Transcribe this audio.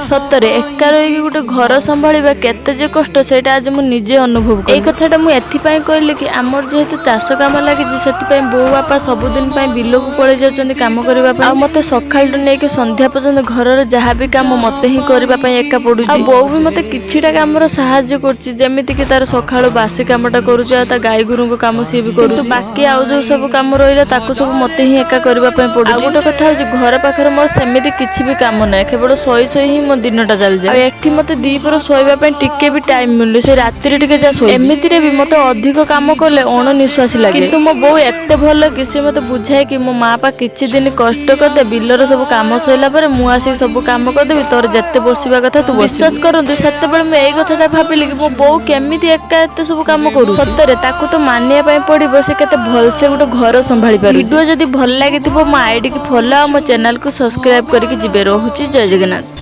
ସତରେ ଏକା ରହିକି ଗୋଟେ ଘର ସମ୍ଭାଳିବା କେତେ ଯେ କଷ୍ଟ, ସେଇଟା ଆଜି ମୁଁ ନିଜେ ଅନୁଭବ କଲି। ଏଇ କଥାଟା ମୁଁ ଏଥିପାଇଁ କହିଲି କି ଆମର ଯେହେତୁ ଚାଷ କାମ ଲାଗିଛି, ସେଥିପାଇଁ ବୋଉ ବାପା ସବୁଦିନ ପାଇଁ ବିଲକୁ ପଳେଇ ଯାଉଛନ୍ତି କାମ କରିବା ପାଇଁ। ଆଉ ମତେ ସକାଳଠୁ ନେଇକି ସନ୍ଧ୍ୟା ପର୍ଯ୍ୟନ୍ତ ଘରର ଯାହା ବି କାମ ମତେ ହିଁ କରିବା ପାଇଁ ଏକା ପଡୁଛି। ଆଉ ବୋଉ ବି ମତେ କିଛିଟା କାମର ସାହାଯ୍ୟ କରୁଛି, ଯେମିତି କି ତାର ସକାଳୁ ବାସି କାମଟା କରୁଛି ଆଉ ତା ଗାଈ ଗୋରୁଙ୍କ କାମ ସିଏ ବି କରୁଛି। ବାକି ଆଉ ଯୋଉ ସବୁ କାମ ରହିଲା, ତାକୁ ସବୁ ମତେ ହିଁ ଏକା କରିବା ପାଇଁ ପଡୁଛି। ଆଉ ଗୋଟେ କଥା ହଉଛି, ଘର ପାଖରେ ମୋର ସେମିତି କିଛି ବି କାମ ନାହିଁ, କେବଳ ଶୋଇ ଶୋଇ ହିଁ ମୋ ଦିନଟା ଚାଲିଯାଏ। ଆଉ ଏଠି ମତେ ଦିପହର ଶୋଇବା ପାଇଁ ଟିକେ ବି ଟାଇମ ମିଳୁନି, ସେ ରାତିରେ ଟିକେ ଯାହା ଶୋଇ। ଏମିତିରେ ବି ମତେ ଅଧିକ କାମ କଲେ ଅଣନିଶ୍ୱାସୀ ଲାଗେ। କିନ୍ତୁ ମୋ ବୋଉ ଏତେ ଭଲ କି ସେ ମତେ ବୁଝାଏ କି ମୋ ମା ପା କିଛି ଦିନ କଷ୍ଟ କରିଦେ, ବିଲର ସବୁ କାମ ସରିଲା ପରେ ମୁଁ ଆସିକି ସବୁ କାମ କରିଦେବି, ତୋର ଯେତେ ବସିବା କଥା ତୁ। ବିଶ୍ୱାସ କରନ୍ତୁ, ସେତେବେଳେ ମୁଁ ଏଇ କଥାଟା ଭାବିଲି କି ମୋ ବୋଉ କେମିତି ଏକା ଏତେ ସବୁ କାମ କରୁଛି। ସତରେ ତାକୁ ତ ମାନିବା ପାଇଁ ପଡିବ, ସେ କେତେ ଭଲସେ ଗୋଟେ ଘର ସମ୍ଭାଳି ପାରୁଛି। ଭିଡିଓ ଯଦି ଭଲ ଲାଗିଥିବ, ମୋ ଆଇଡିକି ଫଲୋ ଆଉ ମୋ ଚ୍ୟାନେଲକୁ ସବସ୍କ୍ରାଇବ କରିକି ଯିବେ। ରହୁଛି, ଜୟ ଜଗନ୍ନାଥ।